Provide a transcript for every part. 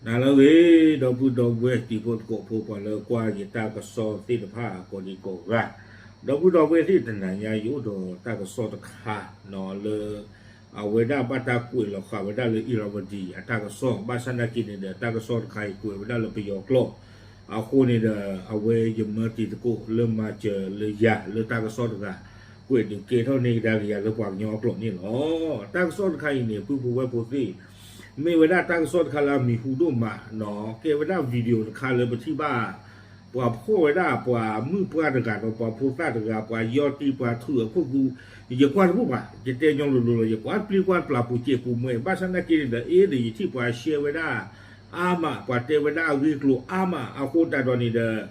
ဟါလၢအဂ့ၤ ဒီပုၢ်ဒီဝဲၢ်တံၤဖိသကိးဖိ ပှၤလၢကွၢ်ယတၢ်ကစီၣ်သ့ၣ်တဖၣ်ကိးဒံကိးဂၤ, ဒီပုၢ်ဒီဝဲၢ်သ့ၣ် တနၤညါ ယအိၣ်ဒီးတၢ်ကစီၣ်တခါနီၤ လၢ အဝဲဒၣ်ဘၣ်တၢ်ကွဲးလီၤဃာ်ဝဲဒၣ်လၢ Irrawaddy အတၢ်ကစီၣ် ဘၣ်ဆၣ်နာ်က့န့ၣ်ဒီး တၢ်ကစီၣ်တခါအံၤကွဲးဝဲဒၣ်လၢပယီၤကျိာ်, အဃိန့ၣ်ဒီး အဝဲယမၢတံၤသကိးလၢမၤစၢၤလၢယၤလၢတၢ်ကစီၣ်တဂၤ ကွဲးဒုးကဲထီၣ်န့ၢ်ကဒါက့ၤယၤလၢပှၤကညီအကျိာ်န့ၣ်လီၤ. တၢ်ကစီၣ်တခါအံၤန့ၣ် ပုၢ်ဖိဝဲၢ်ဖိသ့ၣ် မ့ၢ်ဝဲဒၣ်တၢ်ကစီၣ်တခါလၢအမံၤဟူဒိၣ်မးနီၤ ကဲဝဲဒၣ် video တခါလၢပထံၣ်ဘၣ် ပှၤဖီၣ်ဝဲဒၣ်ပှၤမုၣ်ပှၢ်တဂၤဒီးပှၤဖိသၣ်တဂၤ ပှၤယီၢ်တံၢ်ပှၤထုးအခိၣ်သူ ယကွၢ်တဘူၣ်ဘၣ် ယတဲညီလိၤလိၤလီၤ ယကွၢ်ပျံၤကွၢ်ပျၢ်ပူၤစဲးပူၤမှဲ ဘၣ်ဆၣ်နာ်က့န့ၣ်ဒီး အ့ၣ်ဒီးယထံၣ်ပှၤ share ဝဲဒၣ်အါမး ပှၤတဲဝဲဒၣ်အဂ့ၢ်အကျိၤအါမး အဃိသတးဒီးန့ၣ်ဒီး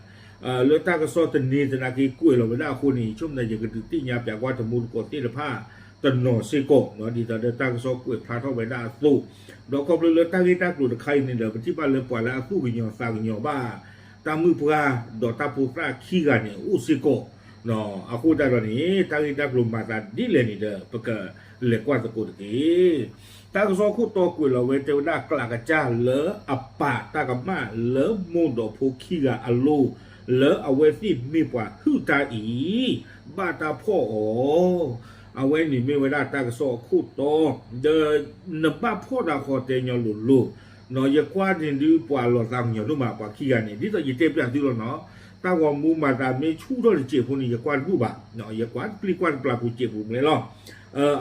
လၢတၢ်ကစီၣ်တန့ၤသနာ်က့ကွဲးလီၤဝဲဒၣ်အဃိန့ၣ် ယဆိကမိၣ်ယကဒုးသ့ၣ်ညါပၠးကွၢ်တမူတကိးသ့ၣ်တဖၣ်တနီၤစ့ၢ်ကီး ဒ်သိးဒီးတၢ်ကစီၣ်ကွဲးဖျါထီၣ်ဝဲဒၣ်အသိး, ဒီးခီဖျိလၢတၢ်ဂ့ၢ်တၢ်ကျိၤတခါအံၤန့ၣ်ဒီး ပထံၣ်ဘၣ်လၢပှၤလၢအသူၣ်ကညီၤသးကညီၤဘၣ် တၢ်မုၣ်ပှၢ်ဒီးတၢ်ဖိသၣ်ခံဂၤန့ၣ် အိၣ်စ့ၢ်ကီး အဃိသတးဒီးန့ၣ် တၢ်ဂ့ၢ်တၢ်ကျိၤမၤသးဒ်လဲၣ်န့ၣ်ဒီး ပကလဲၤကွၢ်သကိးတက့ၢ်. တၢ်ကစီၣ်ခိၣ်တီကွဲးလီၤဝဲတဲဝဲဒၣ် ကျးကစၢ်လၢအပာ်တၢ်ကမၣ်လၢမိၢ်ဒီးဖိခံဂၤအလိၤ လၢအဝဲသ့ၣ်မ့ၢ်ပှၤဟုၣ်တၢ်အံၤ ဘၣ်တၢ်ဖီၣ်အီၤ, အဝဲန့ၣ်မ့ၢ်ဝဲဒၣ်တၢ်ကစီၣ်အခိၣ်တီ ဒီးနဘၣ်ဖီၣ်တၢ်ဃီတဲညီလိၤလိၤ, ယကွၢ်န့ၣ်ဒုးပှၤလီၤသးကညီၤဒိၣ်မး ပှၤခံဂၤန့ၣ် ဒ်သိးယတဲပၠးသုလီၤနီၤ, တၢ်ဂီၤမူမၤသးမ့ၢ်ဆူၣ်ထီၣ်တစဲးဖိန့ၣ် ယကွၢ်တဘူၣ်ဘၣ်, ယကွၢ်ပျံၤကွၢ်တပျၢ်ပူၤစဲးပူၤမ့ၢ်လီၤ,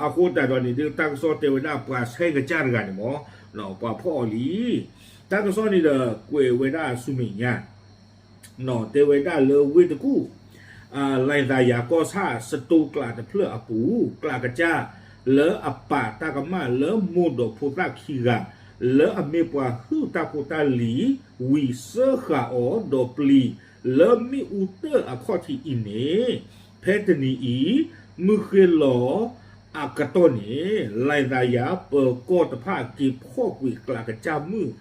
အဃိသတးဒီးန့ၣ်ဒုး တၢ်ကစီၣ်တဲဝဲဒၣ်ပှၤဆဲးကစၢ်တဂၤန့ၣ်မ့ၢ် ပှၤဖီၣ်အီၤလံ, တၢ်ကစီၣ်န့ၣ်ဒီးကွဲးဝဲဒၣ်ဆူမဲာ်ညါ တဲဝဲဒၣ်လၢဝ့ၢ်တကူၣ် လဲၤသးယၤကီၢ်ဆၣ် စတိကျးတဖျၢၣ်အပူၤ ကျးကစၢ် လၢအပာ်တၢ်ကမၣ်လၢမိၢ်ဒီးဖိသၣ်ခံဂၤ လၢအမ့ၢ်ပှၤဟုၣ်တၢ်ဖိတၢ်လံၤ ဝံၤစၢဃာ်အီၤဒီးပျံၤ လၢမ့ၣ်အူတၢၣ်အခီၣ်ထံးအံၤန့ၣ် ဖဲတနံၤအံၤ မုၢ်ဃ့လီၤအကတီၢ်န့ၣ် လဲၤသးယၤပၢၤကီၢ်တဖၣ်က့ၤဖီၣ်ကွံာ်ကျးကစၢ်မုၣ်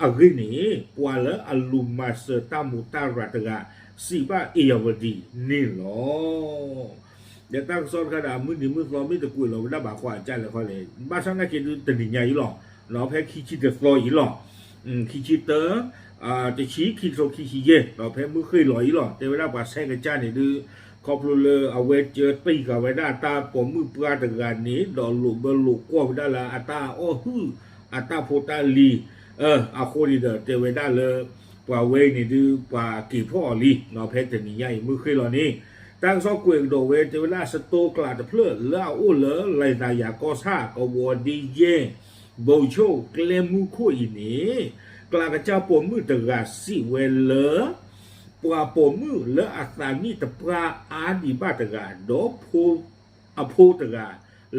အဂ့ၢ်န့ၣ် ပှၤလၢအလူၤမၤစၢၤတၢ်မူးတၢ်ရၤတဂၤ စံးဘၣ် Irrawaddy န့ၣ်လီၤ. ဒီးတၢ်ကစီၣ်တခါဒီး အမုၢ်နံၤမုၢ်သီမ့ၢ်တကွဲးလီၤဝဲဒၣ်ဘၣ်ဃီအကၢ်လဲၣ်ခီလဲၣ် ဘၣ်ဆၣ်နာ်က့ဒုးတနံၤညါအံၤလီၤ, ဖဲခံဆံတသီအံၤလီၤ, ခံဆံတၢ တဆံခံကထိခံဆံယဲၢ် ဒီးဖဲမုၢ်ဃ့လီၤအံၤလီၤ တဲဝဲဒၣ်ပှၤဆဲးကစၢ်န့ၣ်ဒုး ခီဖျိလၢအဝဲကၢတံၢ်ဃာ်ဝဲဒၣ်တၢ်ပိာ်မုၣ်ပှၢ်တဂၤန့ၣ် ဒီးလိာ်ဘၢလိာ်ကွီၢ်ဝဲဒၣ်လၢအတၢ်အီၣ်ဟုၣ် အတၢ်ဖိတၢ်လံၤ အဃိန့ၣ်ဒီးတဲဝဲဒၣ်လၢ ပှၤဝဲအံၤန့ၣ်ဒုး ပှၤက့ၤဖီၣ်အီၤလံ ဖဲတနံၤညါအံၤမုၢ်ဃ့လီၤန့ၣ် တၢ်ကစီၣ်ကွဲးကဒီးဝဲတဲဝဲဒၣ် စတိကျးတဖျၢၣ်လၢအအိၣ်လၢ လဲၤသးယၤကီၢ်ဆၣ် ကဝီၤဒ့ယဲၢ် ဘိးဆိၣ်ကျဲမုၢ်ခိၣ်အံၤန့ၣ် ကျးကစၢ်ပိာ်မုၣ်တဂၤစံးဝဲလၢ ပှၤပိာ်မုၣ်လၢအသးနံၣ်တပှၢ်အါဒံးဘၣ်တဂၤ ဒီး အဖိတဂၤ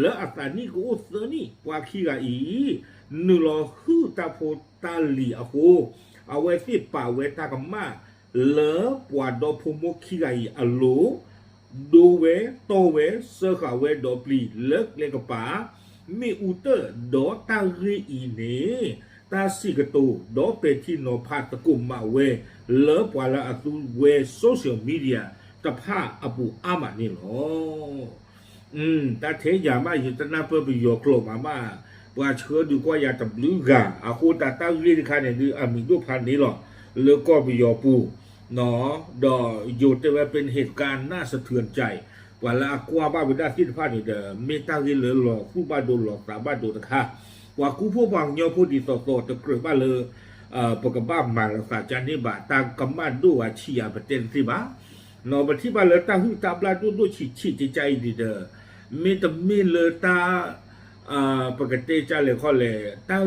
လၢအသးနံၣ်ကအိၣ်သၢနံၣ် ပှၤခံဂၤအံၤ နုာ်လီၤဟုၣ်တၢ်ဖိတၢ်လံၤအဃိ အဝဲသ့ၣ်ပာ်ဝဲတၢ်ကမၣ်လၢပှၤဒီဖိမိၢ်ခံဂၤအံၤအလိၤ ဒိဝဲတီဝဲစၢဃာ်ဝဲဒီးပျံၤလၢကျဲကပၤ မ့ၣ်အူတၢၣ်ဒီးတၢ်ဂ့ၢ်အံၤန့ၣ် တၢ်စံးကတိၤဒီးပဲာ်ထံနီၤဖးသကိးမးဝဲ လၢပှၤလၢအသူဝဲ social media တဖၣ်အပူၤအါမးန့ၣ်လီၤ. တၢ်ထဲယၤမး ယတနၢ်ပၢၢ်ပယီၤကျိာ်မးမး, ပှၤဆှၢဒုးကွၢ်ယၤတဘျုးဂၤ အဃိသတးတၢ်ဂ့ၢ်တခါန့ၣ်ဒုး အမံၤဒိၣ်ဖးန့ၣ်လီၤ လၢကီၢ်ပယီၤပူၤ ဒီးယိၤတဲဝဲ เป็นเหตุการณ์น่าสะเทือนใจ ပှၤလၢအကွၢ်ဘၣ်ဝဲဒၣ်သ့ၣ်တဖၣ်န့ၣ်ဒီး မ့ၢ်တၢ်ဂ့ၢ်လၢလီၤသူၣ်ဘၣ်ဒိလီၤသးဘၣ်ဒိတခါ, ပှၤကူဖိပှၤကညီဖိဒ်သိးသိးတကြၢးဘၣ်လၢ ပကဘၣ်မၤလီၤသးကန့ၢ်ဘၣ် တၢ်ကမၣ်ဒိၣ်ဧါဆံးဧါ ပတဲတသ့ဘၣ်. ပထံၣ်ဘၣ်လၢတၢ်ဟုၣ်တၢ်ဘျၣ်ဒိၣ်ဒိၣ်ဆံးဆံးကကါအံၤန့ၣ်ဒီး မ့တမ့ၢ်လၢတၢ် ပကတဲကၢ်လဲၣ်ခီလဲၣ် တၢ်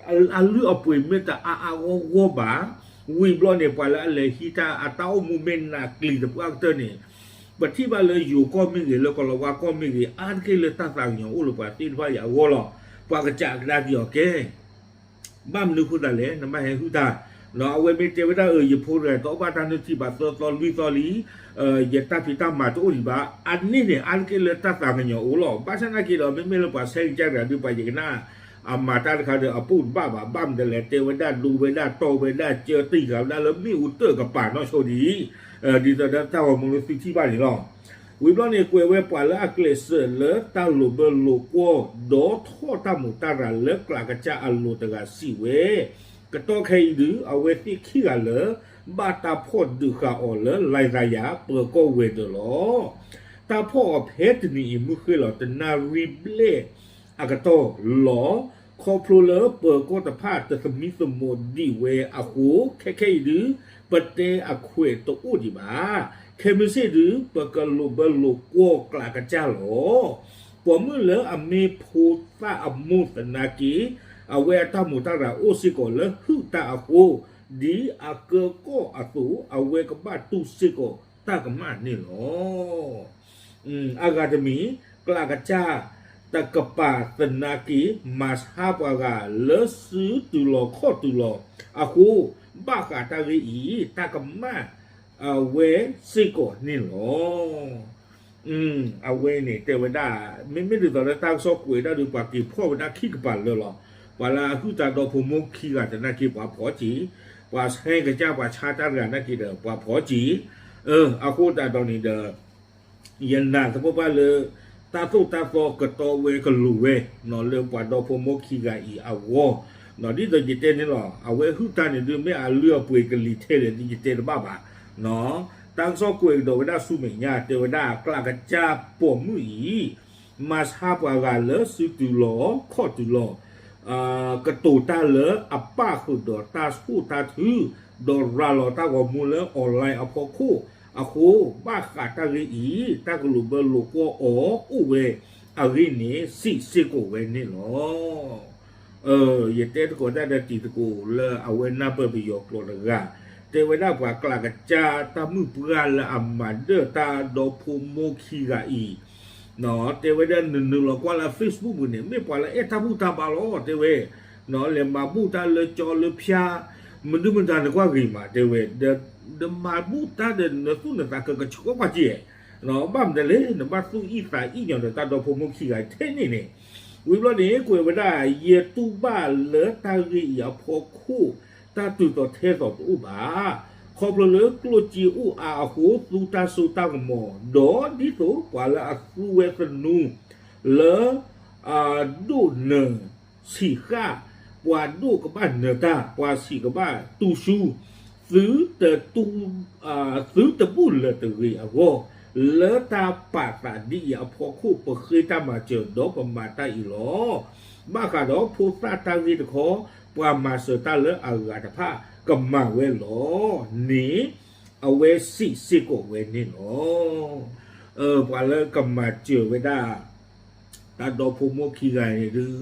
အလုၢ်အပှ့ၤမ့ၢ်တအါအါဂီၢ်ဂီၢ်ဘၣ်, ဝံၤဘျီန့ၣ် ပှၤလၢအလဲၤဟံးတၢ်အတၢ်အိၣ်မူမ့ၢ်နးကျံၤတပှၢ်ကတၢၢ်န့ၣ်, ပထံၣ်ဘၣ်လၢယိၤကီၢ်မ့ၢ်ဂ့ၤ လၢကီၤလၤဝါကီၢ်မ့ၢ်ဂ့ၤ အါတက့ၢ်လၢတၢ်သးကညီၤအိၣ်လၢပှၤသ့ၣ်တဖၣ်အံၤအဂီၢ်လီၤ. ပှၤကစးကဒါက့ၤအီၤကဲ ဘၣ်မနုၤအဃိသတးလဲၣ် နဘၣ်ဟဲဟုၣ်တၢ်, အဝဲမ့ၢ်တဲဝဲဒၣ် အၢ ယဖိတဂၤတအီၣ်ဘၣ်တၢ်နုၢ်ထံဘၣ်သၢသီလွံၢ်သီလံ, ယတၢ်ဖံးတၢ်မၤတအိၣ်ဒံးဘၣ်, အန့ၣ်န့ၣ် အါတက့ၢ်လၢတၢ်သးကညီၤအိၣ်လီၤ. ဘၣ်ဆၣ်သနာ်က့ဒီး မ့မ့ၢ်လၢပှၤဆဲးကစၢ်တဂၤဒုး ပှၤယကနၣ် အမၤတၢ်တခါဒီး အပိၢ်တဘၣ်ဘၣ်, ဘၣ်မနုၤလဲၣ် တဲဝဲဒၣ်ဒိဝဲဒၣ်တီဝဲဒၣ် ကၢတံၢ်ဃာ်ဝဲဒၣ်လၢမ့ၣ်အူတၢၣ်ကပၤနီၢ်ဆိဒံး, ဒ်သိးဒီးတၢ်ဂီၤမူလၢသုထံၣ်ဘၣ်န့ၣ်လီၤ. ဝံၤဘျီန့ၣ် ကွဲးဝဲပှၤလၢအကျဲးစၢးလၢတၢ်လိာ်ဘၢလိာ်ကွီၢ် ဒီးထီၣ်တၢ်မူးတၢ်ရၤလၢကျးကစၢ်အလိၤတဂၤစံးဝဲ, ကတီၢ်ခဲအံၤဒုး အဝဲသ့ၣ်ခံဂၤလၢ ဘၣ်တၢ်ဖီၣ်ဒုးဃာ်အီၤလၢ လံသးယၤ ပၢၤကီၢ်ဝဲၤဒၢးလီၤ. တၢ်ဖီၣ်အီၤဖဲတနံၤအံၤမုၢ်ဃ့ၢ်လီၤ တနၣ်ရံၣ်ဘျဲၣ်အကတီၢ်လီၤ. ခီဖျိလၢပၢၤကီၢ်တဖၣ်တသမံသမိးဒံးဝဲအဃိ ခဲခဲအံၤဒုး ပတဲအခွဲးတအိၣ်ဒံးဘၣ်. ခဲမုၢ်ဆ့ၣ်ဒုး ပကလိာ်ဘၢလိာ်ကွီၢ်ကျးကစၢ်လီၤ. ပိာ်မုၣ်လၢအမ့ၢ်ဖိသၣ်အမိၢ်သနာ်က့ အဝဲအတၢ်မူးတၢ်ရၤအိၣ်စ့ၢ်ကီးလၢဟုၣ်တၢ်အဃိ, ဒ်အကၢကီၢ်အသိး အဝဲကဘၣ်တူၢ်စ့ၢ်ကီးတၢ်ကမၣ်န့ၣ်လီၤ. အဂၤတမံၤ ကျးကစၢ်တကပၤသနာ်က့ မၤဆါပှၤဂၤလၢစုတုၤလီၤခီၣ်တုၤလီၤအဃိ, ဘၣ်ဃးတၢ်ဂ့ၢ်အံၤ တၢ်ကမၣ်အဝဲစ့ၢ်ကီးန့ၣ်လီၤ. အဝဲန့ၣ်တဲဝဲဒၣ် မ့မ့ၢ်ဒ်သိးလၢတၢ်ကစီၣ်ကွဲးဒၣ်ဒီး ပှၤက့ၤဖီၣ်ဝဲဒၣ်ခံကပၤလၢာ်လီၤ. ပှၤလၢအဟုၣ်တၢ်ဒီဖိမိၢ်ခံဂၤသနာ်က့ ပှၤဖီၣ်က့ၤ, ပှၤဆဲးကစၢ်ပှၤဆါတၢ်တဂၤသနာ်က့ဒီး ပှၤဖီၣ်က့ၤ. အဃိသတးဒီးန့ၣ်ဒီး ယနာ်သပှၢ်ပှၢ်လၢ တၢ်သိၣ်တၢ်သီကတီၤဝဲကလိၤဝဲ လၢပှၤဒီဖိမိၢ်ခံဂၤအံၤအဂီၢ်, ဒ်သိးယတဲန့ၣ်လီၤ. အဝဲဟုၣ်တၢ်န့ၣ်ဒုး မ့ၢ်အလုၢ်အပှ့ၤကလံၤထဲလဲၣ်ဒုး ယတဲတဘၣ်ဘၣ်. တၢ်ကစီၣ်ကွဲးကဒီးဝဲဒၣ်ဆူမဲာ်ညါ တဲဝဲဒၣ် ကျးကစၢ်ပိာ်မုၣ်အံၤ မၤဆါပှၤဂၤလၢစုတုၤလီၤခီၣ်တုၤလီၤ ကတိၤတၢ်လၢအပၣ်ဃုာ်ဒီးတၢ်ဆိၣ်တၢ်ထု, ဒီးရၤလီၤတၢ်ဂီၤမူလၢ online အဖီခိၣ်အဃိ, ဘၣ်ဃးတၢ်ဂ့ၢ်အံၤ တၢ်ကလိာ်ဘၢလိာ်ကွီၢ်အီၤအိၣ်ဝဲအဂ့ၢ်န့ၣ် စံးစ့ၢ်ကီးဝဲန့ၣ်လီၤ. ယတဲသကိးတၢ်ဒီးတံၤသကိးလၢအဝဲနၢ်ပၢၢ်ပယီၤကျိာ်တဂၤ, တဲဝဲဒၣ်ပှၤကျးကစၢ်တၢ်မုၣ်ပှၢ်လၢအမၤဒၢၣ်တၢ်ဒီဖိမိၢ်ခံဂၤအံၤ တဲဝဲဒၣ်နနုာ်လီၤကွၢ်လၢ Facebook ပူၤန့ၣ် မ့ၢ်ပှၤလၢအဲၣ်တၢ်ဘူၣ်တၢ်ဘါလီၤ တဲဝဲ, လဲၤမၤဘူၣ်တၢ်လၢကၠီလၢဖၠါ, မနုၤမတၤနကွၢ်ဂ့ၤမး တဲဝဲ, ဒီးနမၤဘူၣ်တၢ်ဒီးနသူၣ်နသးကကဆှီကွၢ်က့ၤ, ဘၣ်မနုၤလဲၣ် နဘၣ်သူၣ်အံၣ်သးအံၣ်ညီဒီးတၢ်ဒီဖိမိၢ်ခံဂၤထဲန့ၣ်န့ၣ်, ဝံၤဘျီန့ၣ် ကွဲးဝဲဒၣ် ယတူၢ်ဘၣ်လၢတၢ်ဂ့ၢ်အံၤအဖီခိၣ် တၢ်တုၤသိးထဲသိးတအိၣ်ဘၣ်. ခီဖျိလၢကျိၣ်စ့အိၣ်အါအဃိ သူတၢ်စိတၢ်ကမီၤ, ဒီးဒ်သိးပှၤလၢအသူဝဲသနူလၢ အဒိၣ်နၢၤဆံးဃၣ်, ပှၤဒိၣ်ကဘၣ်နၢၤတၢ်, ပှၤဆံးကဘၣ်တူၢ်ဆူ, သုတ သုတဘူၣ်လၢၤတဂ့ၤအဂီၢ်, လၢတၢ်ပာ်သးဒ်အံၤအဖီခိၣ် ပဃ့တၢ်မၤစၢၤဒီးပမၤတၢ်အံၤလီၤ. ဘၣ်ဃးဒီးဖိသၣ်တၢ်ဂ့ၢ်တခီ, ပှၤမၤစၢၤတၢ်လၢအဂၤတဖၣ်ကမၤဝဲလီၤန့ၣ် အဝဲစံးစ့ၢ်ကီးဝဲန့ၣ်လီၤ. ပှၤလၢကမၤစၢၤဝဲဒၣ် တၢ်ဒီဖိမိၢ်ခံဂၤန့ၣ်ဒုး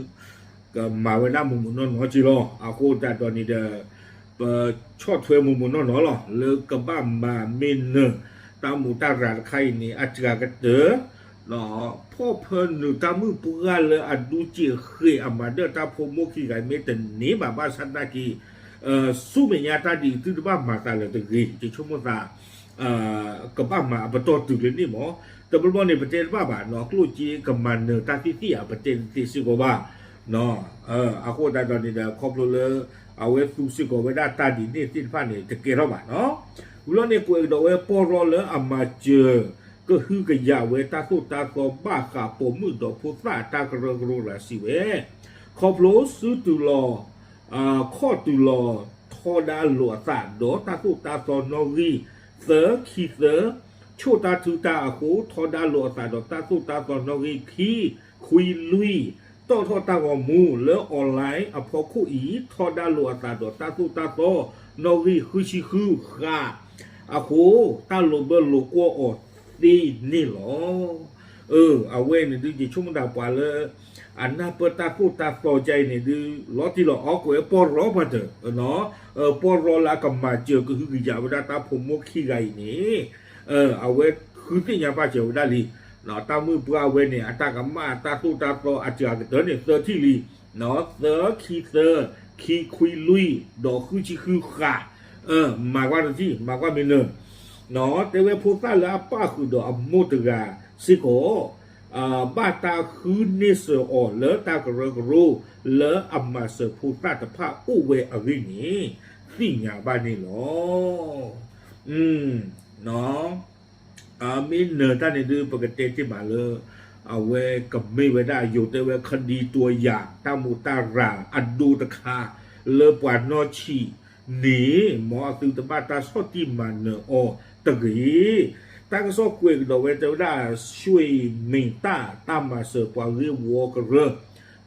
ကမၤဝဲဒၣ်မုာ်မုာ်နီၢ်နီၢ်က့လီၤ. အဃိသတးဒီးန့ၣ်ဒီး ပဆီၣ်ထွဲမုာ်မုာ်နီၢ်နီၢ်လီၤ. လၢကဘၣ်မၤမ့ၢ်နၢၤ တၢ်မူးတၢ်ရၤတခါအံၤန့ၣ် အစှၤကတၢၢ် ဖီၣ်ဖၢနုာ်တၢ်မုၣ်ပှၢ်လၢအဒူကၠံာ်ဃဲၤအမၤဒၢၣ်တၢ်ဖိမိၢ်ခံဂၤမ့ၢ်တန့ၢ်ဘၣ်ဘၣ်ဆၣ်သနာ်က့ ဆူမဲာ်ညါတၢ်ဒ်အံၤသုတဘၣ်မၤသးလၢၤတဂ့ၤ ယဆိကမိၣ်သး ကဘၣ်မၤအပတီၢ်တုၤလၢန့ၣ်မး, တဘျီဘျီန့ၣ် ပတဲတဘၣ်ဘၣ်နီၤ ကျိၣ်စ့ကမၤနၢၤတၢ်သ့ၣ်သ့ၣ်ဧါ ပတဲတသ့စ့ၢ်ကီးဘၣ်. အဃိသတးဒီးန့ၣ်ဒီး ခီဖျိလၢ အဝဲသူစ့ၢ်ကီးဝဲဒၣ်တၢ်ဒ်န့ၣ်သ့ၣ်တဖၣ်န့ၣ် တကဲထီၣ်ဘၣ်နီၤ. ဝံၤလီၤန့ၣ် ကွဲးကဒီးဝဲပီၢ်ရီလၢအမၤစၢၤ ကဟုကယာ်ဝဲတၢ်သိၣ်တၢ်သီဘၣ်ဃးပိာ်မုၣ်ဒီးဖိသၣ်အတၢ်ကရၢကရိရၤစံးဝဲ ခီဖျိစုတုၤလီၤ ခီၣ်တုၤလီၤ ထီဒါလိာ်အသးဒီးတၢ်သိၣ်တၢ်သီနီၣ်ဂံၢ် သၢ ခံ သၢ ဆိၣ်တၢ်ထုတၢ်အဃိ ထီဒါလိာ်အသးဒီးတၢ်သိၣ်တၢ်သီနီၣ်ဂံၢ် ခံ ခွံ လွံၢ် တီၣ်ထီၣ်တၢ်ဂီၤမူလၢ online အဖီခိၣ်အံၤ ထီဒါလိာ်အသးဒီးတၢ်သိၣ်တၢ်သီနီၣ်ဂံၢ် ဃုဆံဃုဃၣ် အဃိ တၢ်လိာ်ဘၢလိာ်ကွီၢ်အီၤသ့န့ၣ်လီၤ. အဝဲန့ၣ်ဒုး ယဆိကမိၣ်တၢ်ပှၤလၢ အနၢ်ပၢၢ်တၢ်သိၣ်တၢ်သီကါအံၤန့ၣ်ဒုး လီၤတံၢ်လီၤအီ ကွဲးပီၢ်ရီပှၤတၢၢ် ပီၢ်ရီလၢအကမၤစၢၤကဟုကယာ်ဝဲဒၣ်တၢ်ဖိမိၢ်ခံဂၤအံၤန့ၣ် အဝဲဃုသ့ၣ်ညါပာ်စၢၤဝဲဒၣ်လံ တၢ်မုၣ်ပှၢ်ဝဲန့ၣ် အတၢ်ကမၣ်တၢ်သိၣ်တၢ်သီအစှၤကတၢၢ်န့ၣ် သၢထံၣ်လံ သၢ ခံ သၢ ခံ ခွံ လွံၢ် ဒီးဃုဆံဃုဃၣ် မၤကွၢ်တထံၣ် မၤကွၢ်မ့ၢ်နၢၤ တဲဝဲဖိသၣ်လၢအပၣ်ဃုာ်ဒီးအမိၢ်တဂၤစ့ၢ်ကီး ဘၣ်တၢ်ဃုန့ၢ်စၢၤအီၤလၢတၢ်ကရၢကရိ လၢအမၤစၢၤဖိသၣ်တဖၣ်အိၣ်ဝဲအဂ့ၢ်န့ၣ် သ့ၣ်ညါဘၣ်န့ၣ်လီၤ. မ့ၢ်နၢၤတၢ်န့ၣ်ဒုး ပကတဲတ့ၢ်မးလၢ အဝဲကမ့ၢ်ဝဲဒၣ်ယိၤတဲဝဲ ခဒံတွဲယၤ တၢ်မူးတၢ်ရၤအဒိတခါ လၢပှၤနီၢ်ဆံးန့ၣ် မ်အသုတဘၣ်တၢ်ဆီၣ်တံၢ်မၤနၢၤအီၤတဂ့ၤ. တၢ်ကစီၣ်ကွဲးကဒီးဝဲတဲဝဲဒၣ် ရွှေမင်းသား တၢ်မၤစၢၤပှၤဂ့ၢ်ဝီကရၢ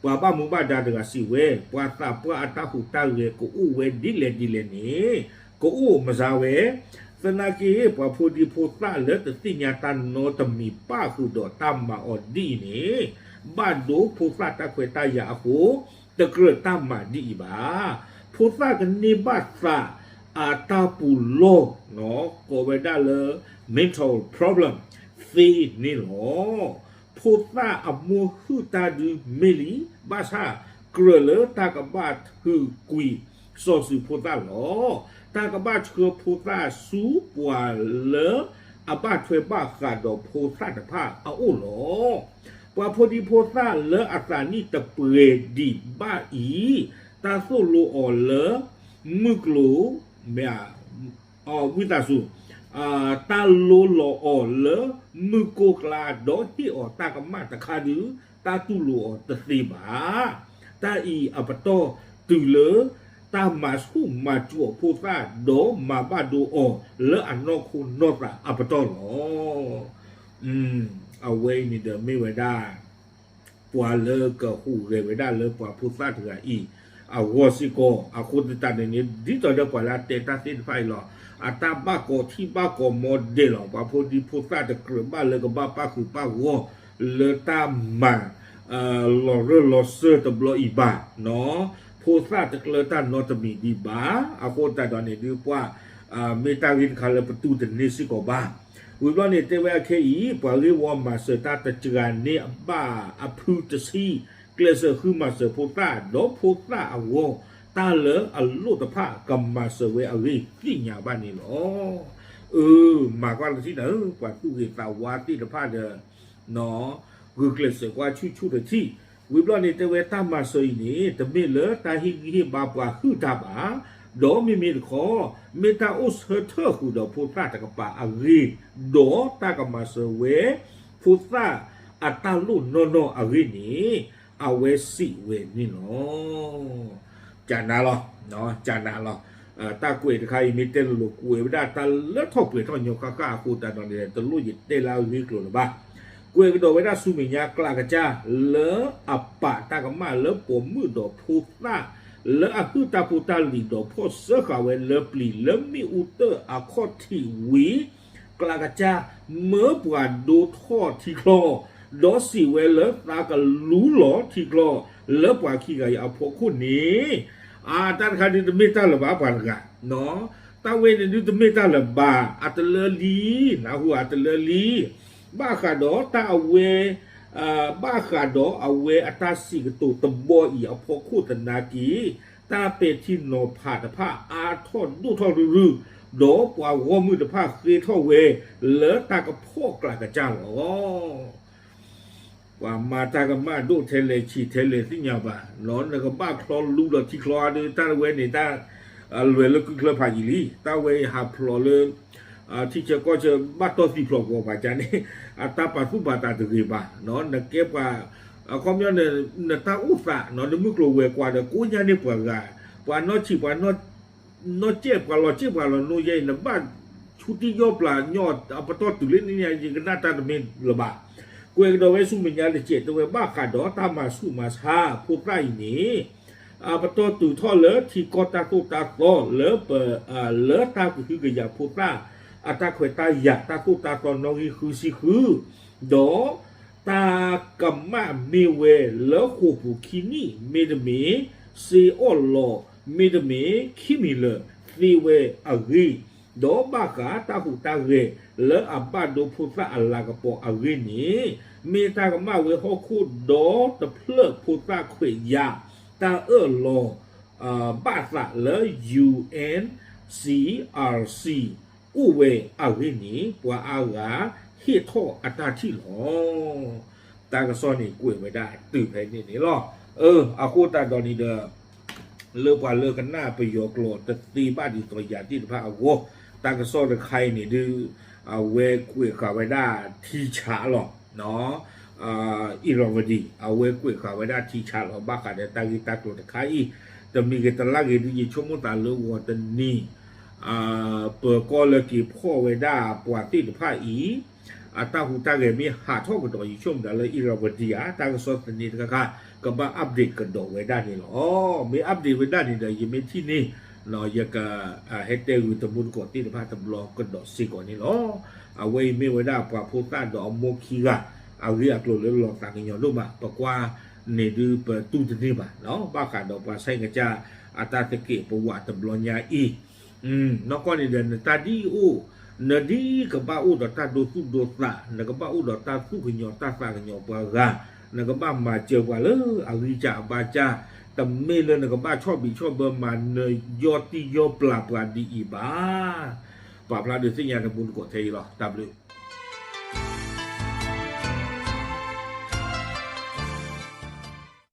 ပှၤဘၣ်မူဘၣ်ဒါတဂၤစံးဝဲ ပှၤသးပှၢ်အတၢ်ဟူးတၢ်ဂဲၤကအိၣ်ဝဲဒ်လဲၣ်ဒ်လဲၣ်န့ၣ် ကအိၣ်မၤစၢၤဝဲ သနာ်က့ ပှၤဖိဒံဖိသၣ်လၢတသ့ၣ်ညါတၢ်နီတမံၤပၣ်ဃုာ်ဒီးတၢ်မၤအီၤဒ်အံၤန့ၣ် ဘၣ်ဒိဖိသၣ်တၢ်ခွဲးတၢ်ယာ်အဃိ တကြၢးတၢ်မၤဒ်အံၤဘၣ်. ဖိသၣ်ကန့ၢ်ဘၣ်သးအတၢ်ပူၤလီၢ် ကိးဝဲဒၣ်လၢ mental problem သ့န့ၣ်လီၤ. ဖိသၣ်အမိၢ်ဟုၣ်တၢ်ဒုးမ့ၢ်လံ, ဘၣ်ဆၣ်ကြၢးလၢတၢ်ကဘၣ်ထုးကွံာ်စီၤစုၤဖိသၣ်လီၤ. တၢ်ကဘၣ်ဆှၢဖိသၣ်ဆူပှၤလၢအဘၣ်ထွဲဘၣ်ဃးဒီးဖိသၣ်တဖၣ်အအိၣ်လီၤ. ပှၤဖိဒံဖိသၣ်လၢအသးနံၣ်တပှဲၤဒံးဘၣ်အံၤ တၢ်သိၣ်လိအီၤလၢမုၢ်ကျိၤ မ့ၢ် ဝံသးစူၤ တၢ်လိလီၤအီၤလၢမုၢ်ကိၢ်ကျါ ဒီးဟ့ၣ်အီၤတၢ်ကမၣ်တခါဒုး တၢ်တူၢ်လိာ်အီၤတသ့ဘၣ်. တၢ်အံၤအပတီၢ်တုၤလၢ တၢ်မၤဆူၣ်မၤစူၤအဖိသၣ် ဒီးမၤဘၣ်ဒိအီၤလၢအနီၢ်ခိနီၢ်သးအပတီၢ်လီၤ. အဝဲအံၤန့ၣ်ဒီးမ့ၢ်ဝဲဒၣ် ပှၤလၢကဟူးဂဲၤဝဲဒၣ်လၢပှၤဖိသၣ်တဂၤအံၤ အဂီၢ်စ့ၢ်ကီး အဃိသတးန့ၣ်န့ၣ် ဒ်သိးဒီးပှၤလၢအတဲတၢ်သ့ၣ်တဖၣ်အံၤလီၤ. အတၢ်ဘၣ်ကိးထံၣ်ဘၣ်ကိးမီဒဲးလီၤ. ပှၤဖိဒံဖိသၣ်တကြၢးဘၣ်လၢကဘၣ်ပၣ်ဃုာ်ပၣ်ဂီၢ် လၢတၢ်မၤ လီၤရၢၢ်လီၤစၢၢ်တဘျီအံၤဘၣ်. ဖိသၣ်တကျၢတၢ်နီတမံၤဒံးဘၣ်. အဃိသတးဒီးန့ၣ်ဒုးပှၤ မ့ၢ်တၢ်ဂ့ၢ်တခါလၢပတူၢ်တန့ၢ်စ့ၢ်ကီးဘၣ်. ဝံၤဘျီန့ၣ်တဲဝဲအခဲအံၤ ပှၤဂ့ၢ်ဝီမၤစၢၤတၢ်တစှၤန့ၢ်အဘၣ်အဖုတဆံ ကျဲးစၢးဃုမၤစၢၤဖိသၣ် ဒီးဖိသၣ်အဂီၢ် တၢ်လၢအလိၣ်တဖၣ်ကမၤစၢၤဝဲအဂ့ၢ်သ့ၣ်ညါဘၣ်န့ၣ်လီၤ. အၢ မၤကွၢ်လၢထံၣ်နၤဧၢ ပှၤသူၣ်ဂ့ၤသးဝါသ့ၣ်တဖၣ်ဒီး ဂုာ်ကျဲးစၢးကွၢ်ဆူၣ်ဆူၣ်တထံၣ်. ဝံၤဘျီန့ၣ်တဲဝဲတၢ်မၤစၢၤအံၤန့ၣ် တမ့ၢ်လၢတၢ်ဟ့ၣ်ဂံၢ်ဟ့ၣ်ဘါပှၤဟုၣ်တၢ်ဘၣ်, ဒီးမ့မ့ၢ်တခီ မ့ၢ်တၢ်အိၣ်ဆၢထၢၣ်ဃုာ်ဒီးဖိသၣ်တကပၤအဂ့ၢ်, ဒီးတၢ်ကမၤစၢၤဝဲ ဖိသၣ်အတၢ်လိၣ်နီၢ်နီၢ်အဂ့ၢ်န့ၣ် အဝဲစံးဝဲန့ၣ်လီၤ. ကနၤလီၤ, ကနၤလီၤ. တၢ်ကွဲးတခါအံၤမ့ၢ်တဲလိၤလိၤ ကွဲးဝဲဒၣ်တၢ်လၢထီၣ်ပှဲၤထီၣ်ညီဃၣ်ဃၣ်အဃိသတးဒီးန့ၣ် တလိၣ်ယတဲလၢအဂ့ၢ်ကျိၤလၢၤဘၣ်. ကွဲးကဒီးဝဲဒၣ်ဆူမဲာ်ညါကျးကစၢ် လၢအပာ်တၢ်ကမၣ်လၢပိာ်မုၣ်ဒီးဖိသၣ် လၢအဟုၣ်တၢ်ဖိတၢ်လံၤဒီးဖီၣ်စၢဃာ်ဝဲလၢပျံၤ လၢမ့ၣ်အူတၢၢ်အခီၣ်ထံးဝံၤ ကျးကစၢ် မၢပှၤဒိထီၣ်ထံချီ, ဒီးစံးဝဲလၢသးကလူလီၤထံချီ လၢပှၤခံဂၤအံၤအဖီခိၣ်န့ၣ်, အတၢ်တခါဒုးတမ့ၢ်တၢ်လၢၤဘၣ်ပှၤတဂၤ, တၢ်ဝဲန့ၣ်ဒုးတမ့ၢ်တၢ်လၢၤဘၣ် အတလၢလံ, နၢ်ဟူအတလၢလံ, ဘၣ်ဃးဒီးတၢ်အဝဲ ဘၣ်ဃးဒီးအဝဲအတၢ်စံးကတိၤတဘီအံၤအဖီခိၣ်သနာ်က့, တၢ်ပဲာ်ထံနီၤဖးတဖၣ်အါထီၣ်ဒိၣ်ထီၣ်ရုၢ်ရုၢ်, ဒီးပှၤဂီၢ်မုၢ်တဖၣ်ဃ့ထီၣ်ဝဲလၢတၢ်ကဖီၣ်ကျးကစၢ်လီၤ. ပှၤမၤတၢ်ကမၣ်ဒိၣ်ထဲလဲၣ်ဆံးထဲလဲၣ်သ့ၣ်ညါဘၣ်, နကဘၣ်ချီလူဒီးထံချီအါဒုး တၢ်ဝဲန့ၣ်တၢ် လွဲၢ်လၢကုၢ်ချၢဖးယံာ်လံ, တၢ်ဝဲအံၤဟးဖျိးလၢ ထံဆၢကီၢ်ဆၢဘၣ်တီၢ်သံဖျိးကီးပှၤကါန့ၣ် အတၢ်ပာ်သူၣ်ပာ်သးတဂ့ၤဘၣ်, နကဲပှၤ အခီပညီန့ၣ် နတၢ်အိၣ်သး နမုၢ်ကျိၤဝဲၤကွာ်ဒီးကိးညါန့ၢ်ပှၤဂၤ, ပှၤနီၢ်ဆံးပှၤ နီၢ်ကဲၣ်ပှၤလီၤစ့ၣ်ပှၤလီၤနိယဲအံၤ နဘၣ်ဆူတံၢ်ယီၢ်ပျၢ်ညီအပတီၢ်တုၤလၢန့ၣ် ယကနၣ်တၢ်တမ့ၢ်လၢၤဘၣ်. ကွဲးကဒီးဝဲဆူမဲာ်ညါတစဲး တဲဝဲဘၣ်ဃးဒီးတၢ်မၤဆူၣ်မၤဆါဖိသၣ်အံၤန့ၣ်, အပတီၢ်တုၤထီၣ်လၢထံကီၢ်တၢ်သိၣ်တၢ်သီလၢပ လၢတၢ်ကဟုကယာ်ဖိသၣ် အတၢ်ခွဲးတၢ်ယာ်တၢ်သိၣ်တၢ်သီနီၣ်ဂံၢ်ဃုဆံဃု, ဒီးတၢ်ကမၣ်မ့ၢ်ဝဲလၢဃိာ်ပူၤခံနံၣ် မ့တမ့ၢ် စ့အီၣ်လီၤ မ့တမ့ၢ် ခံမံၤလၢာ်သ့ဝဲအဂ့ၢ်, ဒီးဘၣ်ဃးတၢ်ဟူးတၢ်ဂဲၤလၢအဘၣ်ဒိဖိသၣ်အလၤကပီၤအဂ့ၢ်န့ၣ်, မ့ၢ်တၢ်ကမၣ်ဝဲဟီၣ်ခိၣ်ဒီတဖျၢၣ်ဖိသၣ်ခွဲးယာ် တၢ်အၢၣ်လီၤ ဘၣ်သးလၢ ယူၣ်အၣ်စံၣ်အၣ်စံၣ် အိၣ်ဝဲအဂ့ၢ်န့ၣ် ပှၤအါဂၤဟ့ၣ်ထီၣ်အတၢ်ထံၣ်လီၤ. တၢ်ကစီၣ်န့ၣ်ကွဲးဝဲဒၣ်တုၤဖဲန့ၣ်န့ၣ်လီၤ. အၢ အဃိသတးဒီးန့ၣ်ဒီး လၢပှၤလၢကနၣ်ပယီၤကျိာ်တသ့ဘၣ်ဒ်သိးယၤသ့ၣ်တဖၣ်အဂီၢ်, တၢ်ကစီၣ်တခါအံၤန့ၣ်ဒုး အဝဲကွဲးဃာ်ဝဲဒၣ်ထံဆးလီၤ. အံၣ်ရဝဒံ အဝဲကွဲးဃာ်ဝဲဒၣ်ထံဆးလီၤ ဘၣ်ဃးဒီးတၢ်ဂ့ၢ်တၢ်ကျိၤတခါအံၤ, တ တမံၤဂ့ၤတလါဂ့ၤဒုး ယဆိကမိၣ်သးလၢဂီၤတနံၤ ပကီၢ်လၢက့ၤဖီၣ်ဝဲဒၣ်ပှၤသ့ၣ်တဖၣ်အံၤ အတၢ်ဟူးတၢ်ဂဲၤမ့ၢ်ဟးထီၣ်ကဒီး ယဆိကမိၣ်သးလၢ အ့ရဝတံဧါ တၢ်ကစီၣ်သန့တခါခါ ကဘၣ် update ကဒီးဝဲဒၣ်န့ၣ်လီၤ. မ့ၢ် update ဝဲဒၣ်န့ၣ်ဒီး ယမ့ၢ်ထံၣ်န့ၣ် ယက ဟဲတဲဂုာ်တမူတကိးသ့ၣ်တဖၣ်တဘျီကဒီးစ့ၢ်ကီးန့ၣ်လီၤ. အဝဲအံၤမ့ၢ်ဝဲဒၣ်ပှၤဖိသၣ်ဒီးအမိၢ်ခံဂၤ အဂ့ၢ်အကျိၤလၢလီၤသးကညီၤဒိၣ်မး ပကွၢ်န့ၣ်ဒုးပတူၢ်တန့ၢ်ဘၣ် ဘၣ်ဃးဒီးပှၤဆဲးကစၢ်အတၢ်သကဲးပဝးတဘျီညါအံၤ နီၢ်ကီၢ်န့ၣ်ဒီး နတၢ်ဒ်အိၣ် နဒ်ကဘၣ်အိၣ်ဒီးတၢ်ဒိသူၣ်ဒိသး နကဘၣ်အိၣ်ဒီးတၢ်သူၣ်ကညီၤတၢ်သးကညီၤပှၤဂၤ နကဘၣ်မၤစၢၤပှၤလၢအဂံၢ်စၢ်အဘါစၢ် တမ့ၢ်လၢနကဘၣ်ဆီၣ်ဘံးဆီၣ်ဘၢမၤနယီၢ်တံၢ်ယီၢ်ပျၢ်ပှၤဒ်အံၤဘၣ်. ပာ်ဖျါဒုးသ့ၣ်ညါတမူတကိးထဲအံၤလီၤ. တၢ်ဘျုး